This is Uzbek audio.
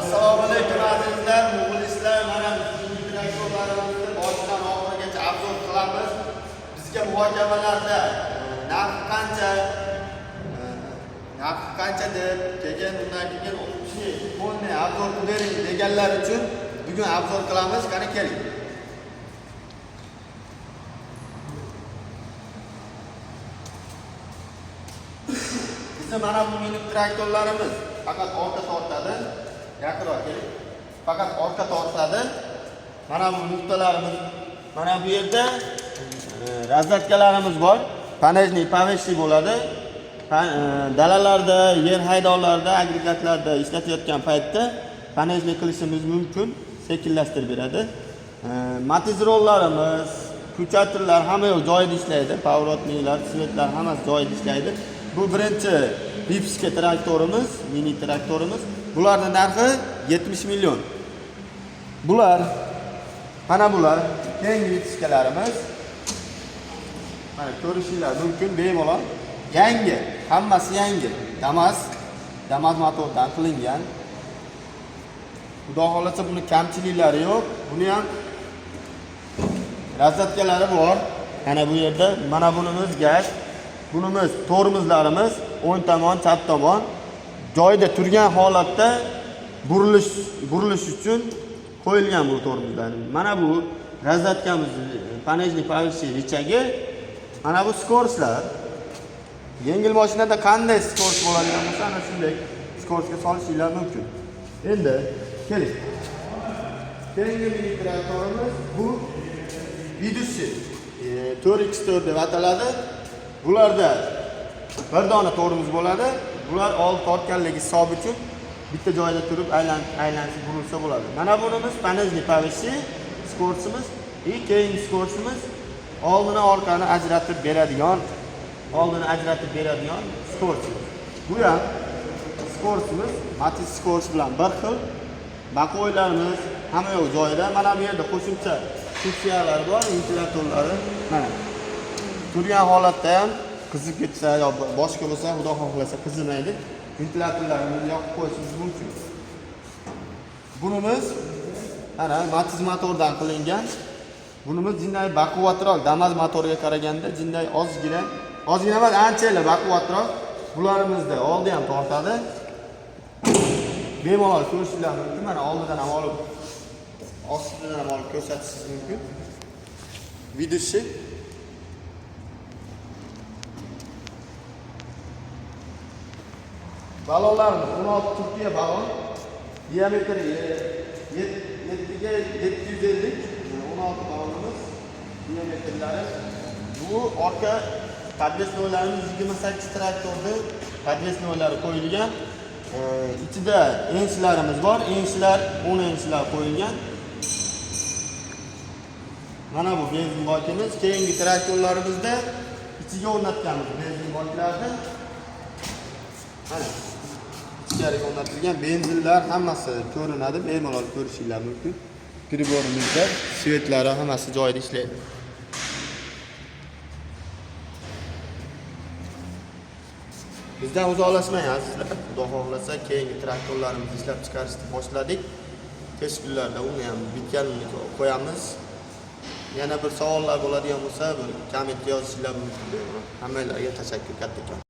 Assalomu alaykum azizlar, muxlislar. Mana bugungi traktorlarimizni boshidan oxirigacha обзор qilamiz. Bizga muhokamalarda narxi qancha, narxi qancha deb, keyin undan keyin общий полный обзор qilib bering deganlar uchun bugun обзор qilamiz. Qani, keling. Bizni mana bu mini traktorlarimiz faqat orqa tortadi. Yaqinroq keling. Faqat orqa tortadi. Mana bu nuqtalarimiz, mana bu yerda раздатка larimiz bor. Пониженный, повышенный bo'ladi. Dalalarda, yer haydovlarda, agregatlarda ishlatayotgan paytda пониженный qilishimiz mumkin, sekinlashtirib beradi. Matiz rollarimiz, включатель lar hamma yoq joyida ishlaydi. Поворотник lar, свет lar hammasi joyida ishlaydi. Bu birinchi Vipska traktorimiz, mini traktorimiz. Bularning narxi 70 million. Bular, mana bular keyingi Vipskalarimiz. Mana ko'rishinglar mumkin bemalol. Yangi, hammasi yangi. Damas, Damas motordan qilingan. Xudo xohlasa, buni kamchiliklari yo'q. Buni ham раздатка lari bor. Mana bu yerda mana bunimiz gaz, bunimiz tormozlarimiz o'ng tomon, chap tomon joyida turgan holatda burilish uchun qo'yilgan bu tormozlar. Mana bu раздатка miz, пониженный, повышенный рычаг i. Mana bu скорость lar. Yengil mashinada qanday скорость bo'ladigan bo'lsa, ana shunday скорость ga solishinglar mumkin. Endi keling. Keyingi mini traktorimiz bu Ведущий 4x4 deb ataladi. Bularda bir dona tormoz bo'ladi. Bular old tortganligi hisobi uchun bitta joyda turib aylanib burilsa bo'ladi. Mana bunimiz пониженный, повышенный скорость imiz и keyingi скорость imiz oldini orqani ajratib beradigan, oldini ajratib beradigan скорость imiz. Bu ham скорость imiz Matiz скорость bilan bir xil. Боковой larimiz hamma yoq joyida. Mana bu yerda qo'shimcha funksiyalari bor, ventilyatorlari. Mana turgan holatda ham qizib ketsa yo boshqa bo'lsa, xudo xohlasa, qizimaydi. Ventilyatorlarimizni yoqib qo'yishimiz mumkin. Bunimiz mana Matiz motordan qilingan. Bunimiz jinday baquvvatroq, Damas motoriga qaraganda jinday ozgina, ozgina emas, ancha baquvvatroq. Bularimizda oldi ham tortadi. Bemalol ko'rishinglar mumkin. Mana oldidan ham olib, ostidan ham olib ko'rsatishingiz mumkin. Ведущий. Balonlarimiz 16 Turkiya balon. Diametri 7 ga 750, 16 balonimiz diametrlari. Bu orqa подвесной larimiz 28 traktorni подвесной lari qo'yilgan. Ichida enchilarimiz bor. Enchilar 10 enchilar qo'yilgan. Mana bu benzin bokimiz. Keyingi traktorlarimizda ichiga o'rnatganmiz benzin boklarni. Mana ichkariga o'rnatilgan benzinlar hammasi ko'rinadi, bemalol ko'rishinglar mumkin. Прибор imizda свет lari hammasi joyida ishlaydi. Bizdan uzoqlashmang, azizlar. Xudo xohlasa, keyingi traktorlarimizni ishlab chiqarishni boshladik. Tez kunlarda uni ham bitganini qo'yamiz. Yana bir savollar bo'ladigan bo'lsa, bir kommentga yozishinglar mumkin. Hammanglarga tashakkur kattakon.